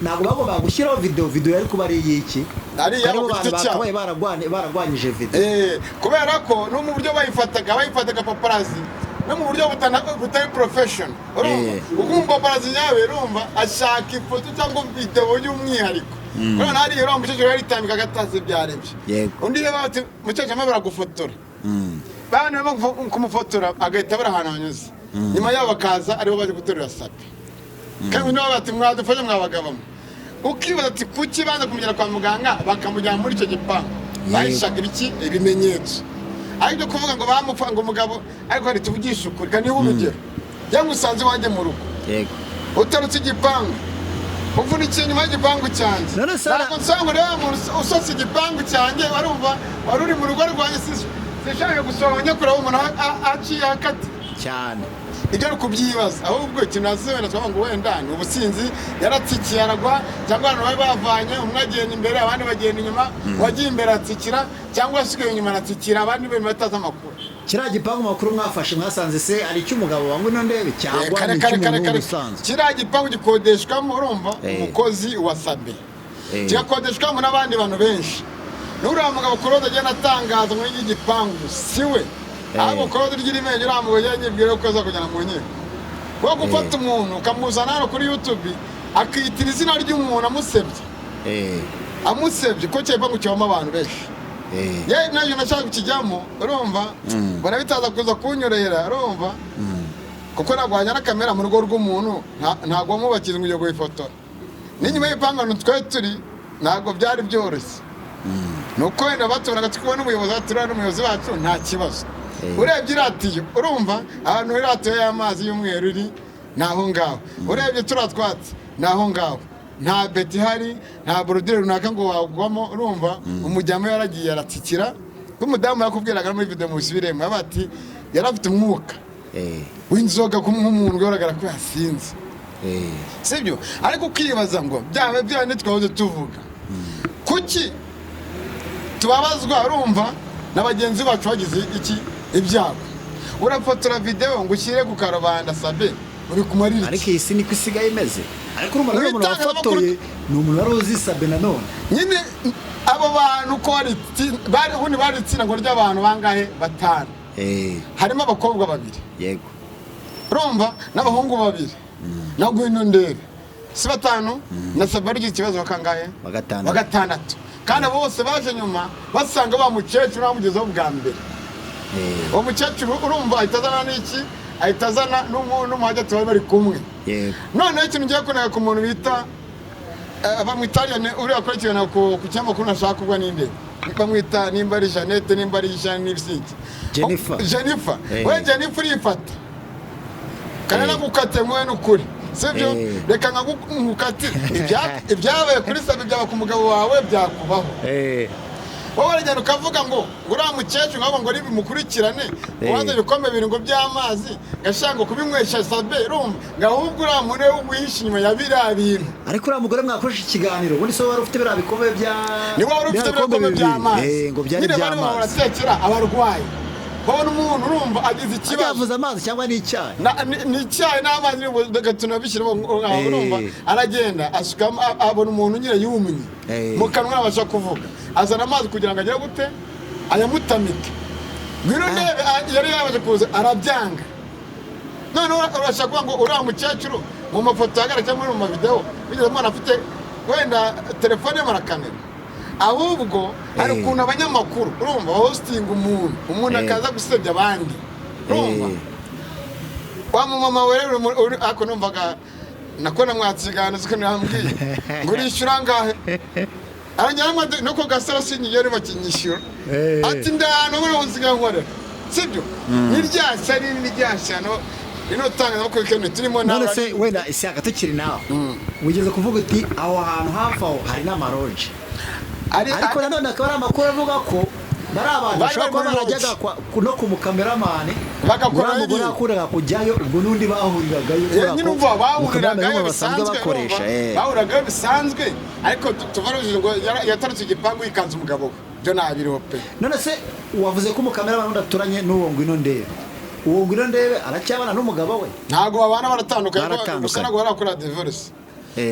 ntabwo bagombaga gushyiraho video. Video yari kuba ari iy'iki? Ari iyabo Kandi abo ku bantu giti cyabo. bakabaye baragwanyije video. Kubera ko no mu buryo bayifataga paparazzi, no mu buryo butari profession, urumva, kuko umupaparazzi nyawe, urumva, ashaka ifoto cyangwa video y'umwihariko. Urabona hariya uriya mukecuru yaritambika agatazi ibyo. Undi rero bati mukecuru arimo baragufotora, bana barimo kumufotora, agahita abura ahantu hanyuze, nyuma yabo bakaza aribo baje guterura Sabe. Kandi nabo bati mwadufashe mwabagabamo, ukibaza ati kuki banza kumugera kwa muganga bakamujyana muri icyo gipangu? Bahishaka ibiki? Ibimenyetso. Ariko ibyo kuvuga ngo bamupfa ngo umugabo, ariko hari tuvugishe ukuri, kandi niba urugero cyangwa usanze iwanjye mu rugo, utarutse igipangu, uvunikiye inyuma y'igipangu cyanjye, None se ntabwo nsanga uriya muntu usose igipangu cyanjye, warumva wari uri mu rugo rwanjye, sinshaka gusohoka njya kureba umuntu aciye akati. Cyane. Ibyo ari kubyibaza. Ahubwo ikintu hasi wenda twavuga ngo wenda ni ubusinzi, yaratsikiye aragwa, cyangwa abantu bari bavanye, umwe agenda imbere, abandi bagenda inyuma, uwagiye imbere atsikira, cyangwa uwasigaye inyuma aratsikira, abandi bari batazi amakuru. Kiriya gipangu, makuru mwafashe, mwasanze se ari icy'umugabo wa Ngwino Ndebe cyangwa Kare ni kare kare icy'umuntu kare. usanzwe? Kiriya gipangu gikodeshwamo, urumva, umukozi wa Sabe, kigakodeshwamo n'abandi bantu benshi. N'uriya mugabo Claude agenda atangaza muri iki gipangu si we. Ahubwo Claude ry'irimenyo, uriya mugabo yanyibwira ko aza kujyana mu nkiko. Wo gufata umuntu ukamuzana hano kuri YouTube akiyitira izina ry'umuntu amusebye, amusebye ko cya gipangu kibamo abantu benshi. Ye nayo nashaka kukijyamo, urumva, mbona bitaza kuza kunyorohera, urumva, kuko ntabwo wajyana kamera mu rugo rw'umuntu, ntabwo wamubakiza ngo ujye kuyifotora. N'inyuma y'igipangu ahantu twari turi ntabwo byari byoroshye. Ni uko wenda batubonaga turi kubona n'umuyobozi wacu, turiya n'umuyobozi wacu, nta kibazo. Urebye iratiyo, urumva, ahantu iratiyo y'amazi y'umweru iri ni aho ngaho. Urebye turiya twatsi ni aho ngaho, nta beto ihari, nta bordure runaka ngo wagwamo. Urumva, umujyamo yaragiye aratsikira, ko umudamu yakubwiraga no muri video musubiremo, yaba ati yari afite umwuka w'inzoga nk'umuntu ugaragara ko yasinze. Sibyo? Ariko ukibaza ngo byaba bya twahoze tuvuga, kuki tubabazwa, urumva, na bagenzi bacu bagize iki ibyago? Urafotora videwo ngo ushyire ku karubanda, Sabe uri kumarira Ariko iki? iyi si niko isigaye imeze. Ariko urumva rero umuntu Mu itangazamakuru- wafotoye ni umuntu wari uzi Sabe nanone. Nyine abo bantu ko bari ubundi bari itsinda ngo ry'abantu bangahe? Batanu. Harimo abakobwa babiri, urumva, n'abahungu babiri na Ngwino Ndebe, si batanu? Na Sabe wari ugize ikibazo bakangahe? Wa gatandatu. Wa gatandatu. Kandi abo bose baje nyuma basanga wa mukecuru bamugezeho bwa mbere. Uwo mukecuru, urumva, ahita azana n'iki? Ahita azana n'umuhagati bari bari kumwe. Noneho ikintu ngiye kuneka ku muntu bita bamwita uriya akurikirana ku kinyamakuru, nashaka kuvuga ninde bamwita, nimba ari Jeannette, nimba ari Jeanne n'ibisiki. Jennifer. Oh, Jennifer. We Jennifer, urifata kandi nagukate mwe n'ukuri, sibyo? Reka nkagukate. Ibyabaye kuri Sabe byaba ku mugabo wawe byakubaho. Wowe uragenda ukavuga ngo uriya mukecuru nkabo ngo nibimukurikirane, ubanza ibikombe bibiri ngo by'amazi gashaka ngo kubinywesha Sabe, urumva, ngo ahubwo uriya muntu we wihishe inyuma ya biriya bintu. Ariko uriya mugore mwakoresha ikiganiro, ubundi se wari ufite biriya bikombe bya Ni wowe wari ufite biriya ibikombe bibiri. by'amazi. Ngo byari Nyine barimo by'amazi. baratekera abarwayi, babona umuntu, urumva, agize ikibazo. Yavuze amazi cyangwa n'icyayi? Ni icyayi n'amazi, reka tunabishyiremo aho, urumva, aragenda asukamo, abona umuntu nyine yumye mu kanwa ntabasha kuvuga, azana amazi kugira ngo agere gute, ayamutamike. Ngwino ndebe yari yabanje kuza arabyanga. Noneho urashaka kuvuga ngo uriya mukecuru mu mafoto ahagaragara cyangwa muri mu mavidewo bigeze umwana afite wenda telefone ye na kamera? Ahubwo hari ukuntu abanyamakuru, urumva, bahositinga umuntu akaza gusebya abandi, urumva. Wa mumama we rero ariko numvaga nako namwatsigana, siko nambwiye ngo urishyura angahe? Arongera no ku gasaro sinyigera bakinyishyura. Ati ndahano muri nsigaye nkorera, sibyo? Ni rya shyari, ni rya shyano rino tangazamakuru kenshi turimo nawe. None se wenda Ishyaka, tukiri nawe, wigeze kuvuga uti aho hantu hafi aho hari n'amaroji, ariko nanone akaba ari amakuru avuga ko bari abantu Bari bashobora kuba bari muri barajyaga lodge. No ku mukameramani. Bagakora Uriya mugore ibintu. yakundaga kujyayo, ubwo n'undi bahuriragayo kubera Nyine ko umva umukameramani bahuriragayo basanzwe bisanzwe, bakoresha, urumva, bahuriragayo bisanzwe, ariko tuvarujije ngo yatarutse igipangu yikanze umugabo we, byo ntabiriho pe. None se wavuze ko umukameramani wundi aturanye n'uwo Ngwino Ndebe, uwo Ngwino Ndebe aracyabana n'umugabo we? Ntabwo babana, baratandukanye. Baratandukanye. Gusa ntabwo barakora divorce,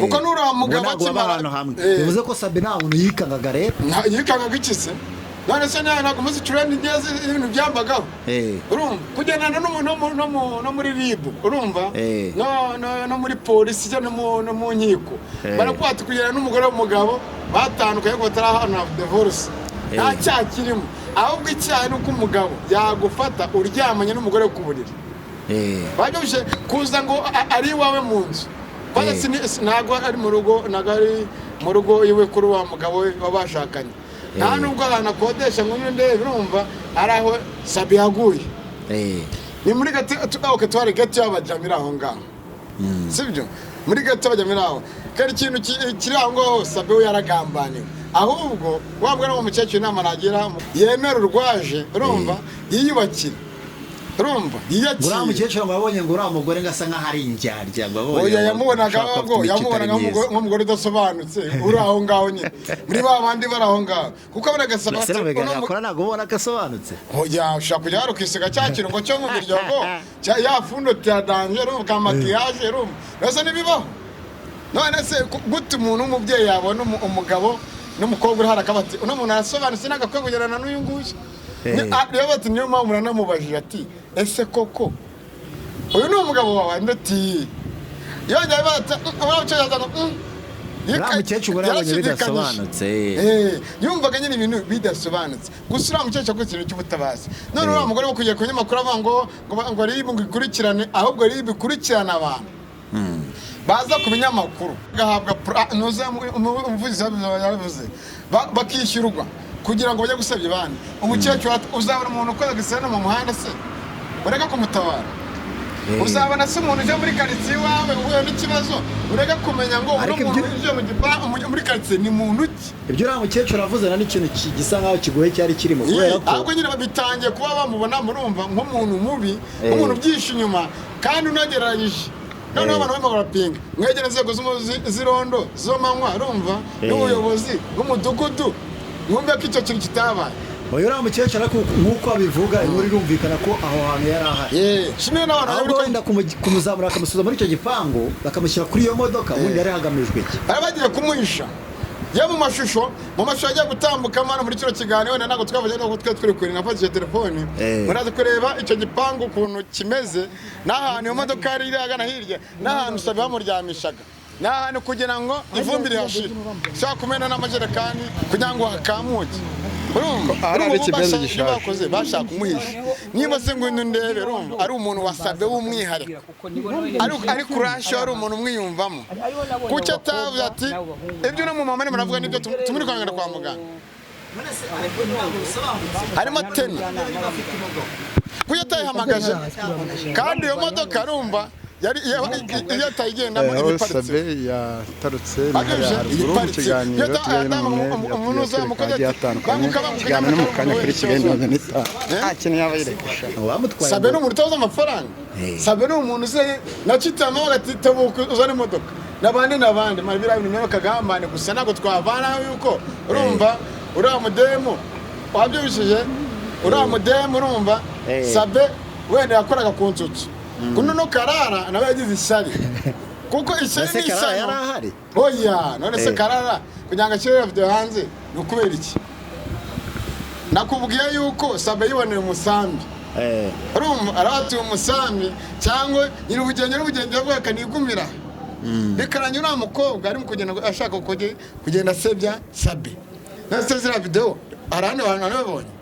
kuko n'uriya mugabo Ubwo ntabwo baba akimara ahantu hamwe. Bivuze ko Sabe nta muntu yikangaga rero. Yikangaga iki se? None se nawe ntabwo umunsi trend neza ibintu byambagaho? Urumva, kugendana n'umuntu no muri RIB, urumva, no muri polisi cyangwa no mu nkiko, barakuba ati kugendana n'umugore w'umugabo batandukanye ko batarahana divorce nta cyaha kirimo. Ahubwo icyaha ni uko umugabo yagufata uryamanye n'umugore ku buriri. Babyumvise kuza ngo ari iwawe mu nzu. Kwanza ntabwo ari mu rugo, ntabwo ari mu rugo iwe kuri wa mugabo we baba bashakanye, nta nubwo ahantu akodesha ngo ndebe, urumva, ari aho Sabi yaguye. Ni muri gato, okay, twari gato y'abajamira aho ngaho, sibyo? Muri gato y'abajamira aho. Kandi ikintu kiri aho ngaho, Sabi we yaragambaniwe. Ahubwo wa mbwa n'uwo mukecuru, inama nagira, yemera urwaje, urumva, yiyubakire. Urumva Uriya yiyakira. mukecuru ngo abonye ngo uriya mugore ngo asa nkaho ari indyarya, ngo abonye Oya, ngo yamubonaga ushobora kuba ngo afite imico yamubonaga itari myiza. nk'umugore udasobanutse uri aho ngaho nyine muri ba bandi bari aho ngaho, kuko abonaga Ese ati, mu biganiro uno akora ntabwo ubona ko asobanutse? Oya, ushobora kujya hari ukisiga cya kirungo cyo mu biryogo cya ya fundo ya danger, urumva, ka maquillage, urumva, mbese ntibibaho. None se gute umuntu w'umubyeyi yabona umugabo n'umukobwa uri hano akaba ati uno muntu arasobanutse, ntabwo akwiye kugerana n'uyu nguyu? Rero bati niyo mpamvu nanamubajije ati ese koko uyu ni umugabo wawe? Undi ati yongeye bati uriya mukecuru aza ngo, Uriya mukecuru yabonye Yarashidikanyije. bidasobanutse. Yumvaga nyine ibintu bidasobanutse. Gusa uriya mukecuru akoze ikintu cy'ubutabazi. None uriya mugore wo kujya ku binyamakuru avuga ngo RIB ngo ikurikirane, ahubwo RIB ikurikirane abantu baza ku binyamakuru bagahabwa nuza umuvugizi yabivuze, bakishyurwa kugira ngo bajye gusebya abandi. Umukecuru uzabona umuntu ukoze agisena mu muhanda se ureke kumutabara? Uzabona se umuntu uje muri karitsiye iwawe uhuye n'ikibazo ureke kumenya ngo uno Ariko muntu ibyo uje mu gipangu muri karitsiye ni muntu ki? Ibyo uriya mukecuru avuze na n'ikintu gisa nkaho kigoye cyari kirimo kubera ko Ahubwo nyine bitangiye kuba bamubona, murumva, nk'umuntu mubi, nk'umuntu ubyihishe inyuma kandi unagereranyije. Noneho abantu barimo barapinga, mwegera inzego z'irondo z'amanywa, urumva, n'ubuyobozi bw'umudugudu, mwumve ko icyo kintu kitabaye. Uyu uriya mukecuru ariko nk'uko abivuga, inkuru irumvikana ko aho hantu yari ahari. Kimwe n'abantu bari Ahubwo muri wenda kumuzamura bakamusubiza muri icyo gipangu, bakamushyira kuri iyo modoka, ubundi yari hagamijwe iki? Bari bagiye kumuhisha. Iyo mu mashusho agiye gutambukamo hano muri kino kiganiro, wenda ntabwo twavuze nubwo twe turi kure nafatishije telefoni, muraza kureba icyo gipangu ukuntu kimeze n'ahantu iyo modoka yari iri ahagana hirya n'ahantu Sabe bamuryamishaga, ni ahantu kugira ngo ivumbi rihashire ushobora kumena n'amajerekani kugira ngo hakamuke, urumva. Ahari Urumva ikibenzi ibyo gishaje. bakoze bashaka kumuhisha. Niba se ngo ndebe, urumva, ari umuntu wasabwe w'umwihariko, ari kurasha, ari umuntu umwiyumvamo, kuki atavuze ati ibyo uno mumama arimo aravuga nibyo, tumuri kwangana kwa muganga harimo teni, kuki atayihamagaje kandi iyo modoka arumva yari iyo atayigendamo Aho iba iparitse? Sabe yatarutse ni hariya Agamije haruguru mu iparitse. kiganiro Iyo tujyanye n'umwe umuntu yatwereka uzamuka agiye ati, atandukanye. banguka, banguka, Ikiganiro ni mu banguka, kanya kuri banguka, Kigali banguka. 45. Nta kintu yaba yirekesha. Bamutwaye Sabe ni umuntu utabuze amafaranga. Sabe ni umuntu uzi na Kitama bagati tebuka uzane imodoka n'abandi n'abandi. Mara biriya bintu nawe kagambane gusa, ntabwo twavanaho yuko urumva uriya mudemu wabyibishije, uriya mudemu, urumva, Sabe wenda yakoraga ku nsutsu kuno no Karara nawe yagize ishyari, kuko ishyari Ese ni Karara ishyano. yari ahari? Oya, none se Karara kugira ngo ashyire video hanze ni ukubera iki? Nakubwiye yuko Sabe yiboneye umusambi, urumva, arabatuye umusambi cyangwa nyir'ubugenge n'ubugenge bwe akanigumira, bikarangira uriya mukobwa arimo kugenda ashaka kugenda asebya Sabe. None ziriya video hari ahandi hantu nabibonye?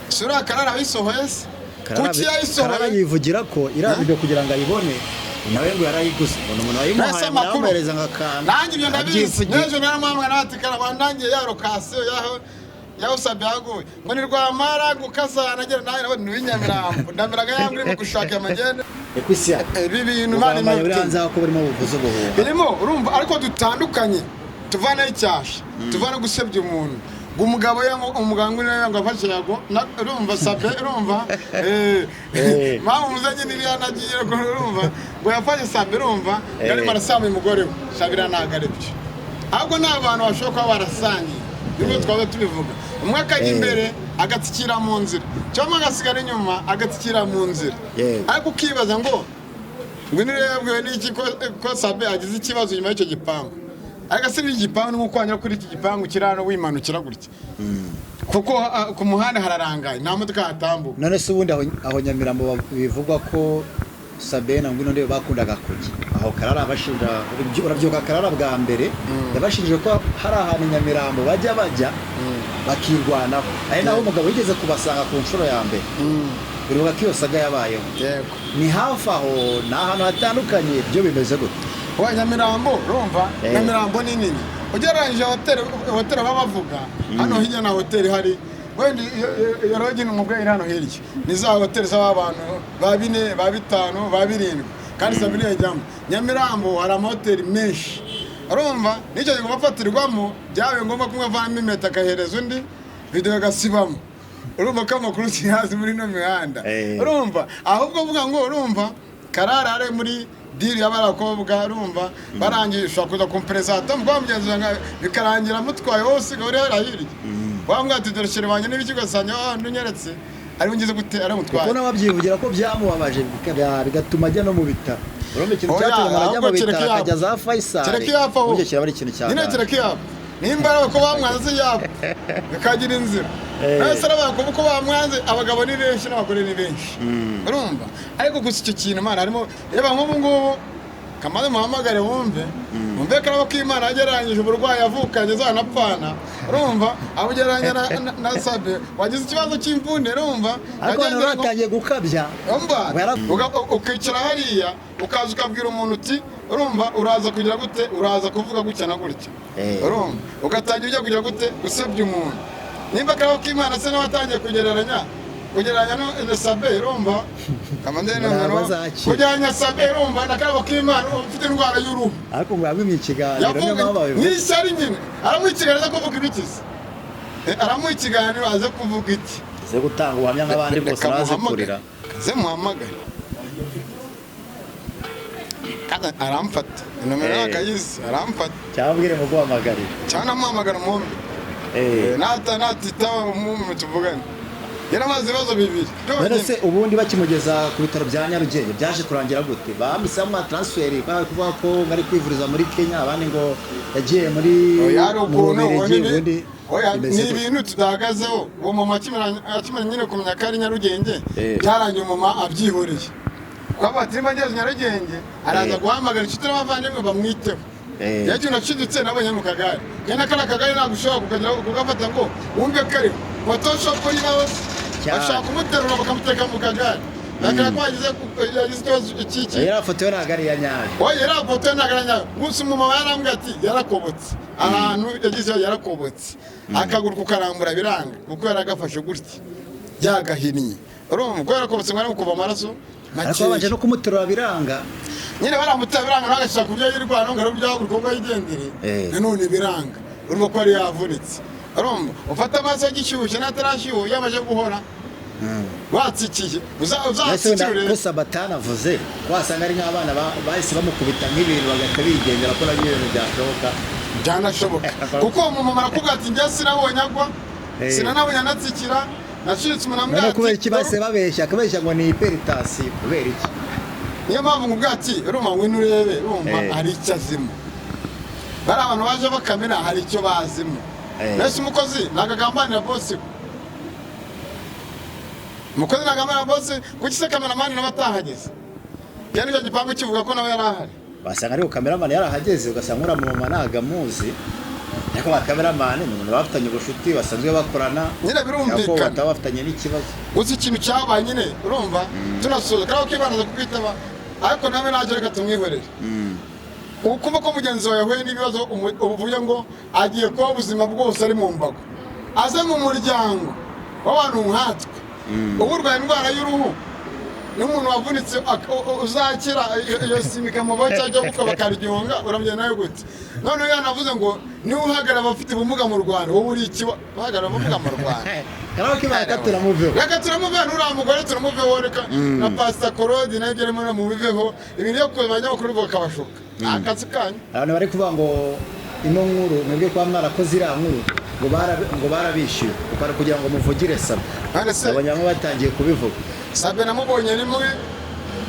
Si uriya Karara wayisohoye se? Kuki Karara yayisohoye? yivugira ko iriya video kugira ngo ayibone nawe ngo yarayiguze, ngo ni umuntu wayimuhaye. Nese amakuru. Amuhereza ngo akantu. Nanjye ibyo ndabizi. Arabyivugira. N'ejo naramuhamagara nawe ati Karara wandangiye ya location yaho yaho Sabe yaguye, ngo ni Rwamara gukazana agera nawe nawe ni uw'inyamirambo, ndamiraga yambwa irimo gushaka amagende. Ni ku isi yacu. Ibi bintu Imana Ubugambanyi buri imwe hanze aho ko burimo buvuze ubuhuha. Birimo, urumva, ariko dutandukanye, tuvaneho icyasha, tuvane gusebya umuntu ngo umugabo umuganga uri ngo afashe yago urumva Sabe, urumva, mpamvu muzanye n'iriya nagiye, urumva, ngo yafashe Sabe, urumva, ngo arimo arasambuye umugore we. Sabira ntabwo ari byo, ahubwo ni abantu bashobora kuba barasangiye, nibwo twaba tubivuga, umwe akajya imbere agatsikira mu nzira cyangwa agasigara inyuma agatsikira mu nzira. Ariko ukibaza ngo ngwino rero yabwiwe n'iki ko Sabe agize ikibazo nyuma y'icyo gipangu? Ariko se igipangu ni nko wanyura kuri iki gipangu kiri hano wimanukira gutya, kuko ku muhanda hararangaye, nta modoka hatambuka. None se ubundi aho Nyamirambo bivugwa ko Sabe na Ngwino Ndebe bakundaga kujya aho, Karara abashinja, urabyibuka Karara bwa mbere yabashinje ko hari ahantu i Nyamirambo bajya bakirwanaho, ari naho umugabo yigeze kubasanga ku nshuro ya mbere. Uribuka ko iyo saga yabayeho? Yego. Ni hafi aho, ni ahantu hatandukanye, byo bimeze gute? Wa Nyamirambo, urumva, Nyamirambo ni nini ugereranyije. Hoteli baba bavuga hano hirya na hoteli hari wenda iyo rogi ni umubyeyi iri hano hirya, ni za hoteli z'abantu ba bine, ba bitanu, ba birindwi, kandi saa bine yajyamo. Nyamirambo hari amahoteli menshi, urumva, n'icyo gihe bafatirwamo byabaye ngombwa ko umwe avanamo impeta akahereza undi, videwo igasibamo. Urumva ko amakuru siyazi muri ino mihanda. Eh. Urumva, ahubwo uvuga ngo urumva Karara ari muri deal y'abarakobwa, urumva barangije ushobora kuza kumperezanta mugabo mugenzi wawe bikarangira mutwaye wose ngo uri hariya hirya, wambwira ati dore chéri wanjye n'ibiki, ugasanga wa wundi unyeretse ari ngize gute, ari mutwaye. Kuko nawe abyivugira ko byamubabaje, bigatuma ajya no mu bitaro. Urumva ikintu Oya, cyatumye umuntu ajya mu ahubwo kereka bitaro yapfa. akajya za Faisal, Kereka iyo yapfa ahubwo. burya kiraba ari ikintu cya Nyine danger. kereka yapfa, nimba ari uko bamwanze yapfa bikagira inzira. Eh. None se aravuga ko bamwanze? Abagabo ni benshi n'abagore ni benshi, urumva? Ariko gusa icyo kintu Imana harimo, reba nk'ubu ngubu kamaze muhamagare wumve karabo ko Imana yagereranyije uburwayi yavukanye zanapfana, urumva, abugereranya na Sabe wagize ikibazo cy'imvune, urumva? Ariko abantu Yagendera ngo- batangiye gukabya. Umva, ukicara hariya ukaza ukabwira umuntu uti urumva uraza kugira gute, uraza kuvuga gutya na gutya. Eh. Urumva ugatangira ujya kugira gute, gusebya umuntu. Nimba akarabo k'Imana se nawe atangiye kugereranya no na Sabe, urumva kamande Ntabwo noneho azakira. kugereranya Sabe, urumva, na karabo k'Imana ufite indwara y'uruhu. Ariko ngo yabimye ikiganiro, niyo Yavuga mpamvu babivuga. n'ishyari nyine, aramuha ikiganiro aza kuvuga ibikize. Aramuha ikiganiro aza kuvuga iki? Ze gutanga ubuhamya nk'abandi bose Reka bazi muhamagare. kurira. Ze muhamagare kandi aramfata inomero. Eh. Akayizi aramfata. Cyangwa ubwire mu guhamagarira. Cyangwa namuhamagara umwumve. Natitaba umwumve tuvugane, yaramaze ibibazo bibiri None byonyine. se ubundi bakimugeza ku bitaro bya Nyarugenge byaje kurangira gute? Bamise bamuha transfert, bari kuvuga ko ngo ari kwivuriza muri Kenya, abandi ngo yagiye muri Oya, hari mu ukuntu Bubiligi, ubona ubundi oya, bimeze ni gute? ibintu tudahagazeho. Uwo mama akimara nyine kumenya ko ari Nyarugenge, Eh. byarangiye umumama abyihoreye, kuko ati nimba ngeze Nyarugenge araza Eh. guhamagara inshuti n'abavandimwe bamwiteho. Eh. Iyo kintu nacuditse nabonye mu kagare, kandi kariya kagare ntabwo ushobora kukageraho kugafata ngo wumve kariho photoshop nawe. Cyane. Bashaka kumuterura bakamuteka mu kagare, bakaba ko yagize ikibazo cy'iki. Iriya foto yo ntabwo ari iya nyayo. Oya, iriya foto ntabwo ari nyayo. Gusa umumama yarambwiye ati yarakobotse ahantu yagize, yarakobotse akaguru kukarambura biranga kuko yaragafashe gutya yagahinnye, urumva ko yarakobotse ngo arimo kuva amaraso Ariko babanje makeya. no kumuterura biranga. Nyine baramutera biranga, nawe agashaka uburyo yirwara ngo arebe uburyo ahaguruka ngo yigendere. Eh. Nanone biranga, urumva ko yari yavunitse. Urumva ufata amaso agishyushye n'atarashyuha, yamaze guhora watsikiye. Ese wenda Uzatsikire. ko Sabatani avuze ko wasanga ari nk'abana bahise bamukubita nk'ibintu bagahita bigendera, ko nabyo ibintu byashoboka. Byanashoboka kuko uwo mumama arakubwira ati njye sinabonye agwa, Eh. sinanabonye anatsikira, nacitse umuntu ambwira None kubera ati iki bahise babeshya, akabeshya ngo ni hypertension? Kubera iki? Niyo mpamvu nkubwira ati urumva, ngwino urebe, urumva, Eh. hari icyo azimo. Bari abantu baje bakamera, hari icyo bazimo. Eh. Mbese umukozi ntabwo agambanira boss we? Umukozi ntabwo agambanira boss. Kuki se cameraman nawe atahageze kandi icyo gipangu kivuga ko nawe yari ahari? Wasanga ariko cameraman yarahageze, ugasanga uriya mumama ntabwo amuzi, ariko ba cameraman ni umuntu bafitanye ubucuti, basanzwe bakorana. Nyine Cyangwa ko birumvikana. bataba bafitanye n'ikibazo. Gusa ikintu cyabaye nyine, urumva, tunasoza kandi ukibanza kukwitaba, ariko nawe ntacyo, reka tumwihorere. Ukumva ko mugenzi wawe yahuye n'ibibazo, uvuye ngo agiye kuba ubuzima bwose ari mu mbago, aze mu muryango w'abantu nkatwe, uba urwaye indwara y'uruhu n'umuntu wavunitse uzakira iyo sima ikamuvaho cyangwa gupfa bakaryunga, uramugenda nawe gute? Noneho yanavuze ngo niba uhagarara abafite ubumuga mu Rwanda, wowe uri iki uhagarara ubumuga mu Rwanda? Karabo k'Imana katuramuveho. Reka turamuveho, nuriya mugore turamuveho, reka na Pasita Korodi nayo ibyo arimo mubiveho. Ibintu byo kureba abanyamakuru bakabashuka ni akazi kanyu. Abantu bari kuvuga ngo ino nkuru mwebwe kuba mwarakoze iriya nkuru ngo barabishyuye kuko ari kugira ngo muvugire Sabe. None se Abonye bamwe batangiye kubivuga. Sabe namubonye rimwe,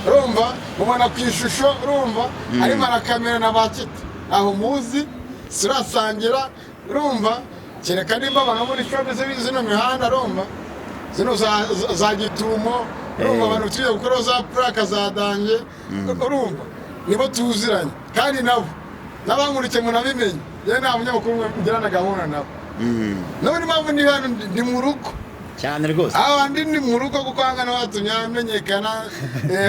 urumva, mubona ku ishusho, urumva, arimo arakamera na ba kita aho muzi sirasangira, urumva, kereka nimba abantu muri showbiz zino mihanda, urumva, zino za gitumo, urumva, Eh. abantu twiye gukora za puraka za danger, urumva, nibo tuziranye kandi nabo n'abankurikiye munabimenye, yewe nta munyamakuru ngirana gahunda nabo. None impamvu ndi hano ndi mu rugo. Cyane rwose. Abandi ni mu rugo kuko hano batumye amenyekana,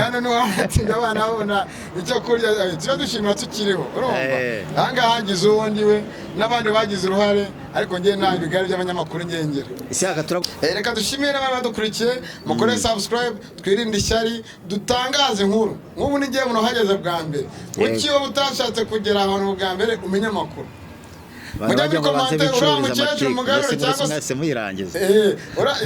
hano niho hatumye abana babona icyo kurya. Tuba dushimira tukiriho, urumva. Eh. Aha ngaha hagize uwo ndiwe n'abandi bagize uruhare, ariko njye nta bigare by'abanyamakuru ngengera. Ishyaka tura Reka dushimire n'abandi badukurikiye, mukore subscribe, twirinde ishyari, dutangaze inkuru. Nk'ubu n'igihe umuntu uhageze bwa mbere, Yego. kuki wowe utashatse kugera ahantu bwa mbere umenye amakuru? Abantu Mujya bajya muri ngo banze commentaire, uriya bicururize mukecuru amatiku, mugarure mbese cyangwa se mwese muyirangiza.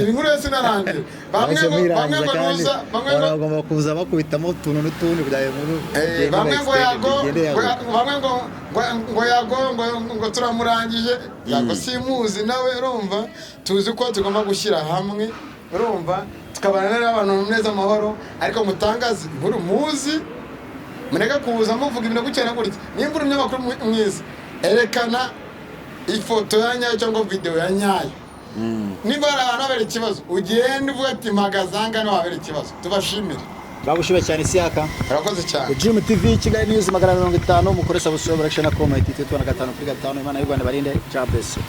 Inkuru yose inarangiye. Bamwe Mwese ngo bamwe muyirangiza ngo kandi nuza, bamwe ngo abantu bagomba kuza bakubitamo utuntu n'utundi kugira ngo inkuru igende bamwe ngo extended, yago igende yaguka. bamwe ngo yago ngo turamurangije. Yago simuzi nawe, urumva, tuzi ko tugomba gushyira hamwe, urumva, tukabana n'abantu neza amahoro, ariko mutangaze inkuru muzi, mureke kuza muvuga ibintu gutya na gutya. Nimba uri umunyamakuru mwiza, erekana ifoto ya nyayo cyangwa video ya nyayo. Niba hari ahantu habera ikibazo, ugende uvuga ati mpagaze aha ngaha niho habera ikibazo. Tubashimire. Turagushimiye cyane, Isiyaka. Urakoze cyane. Dream TV, Kigali News 250, mukore subscribe, like, share na comment. Twe tubona gatanu kuri gatanu. Imana y'u Rwanda barinde. God bless you.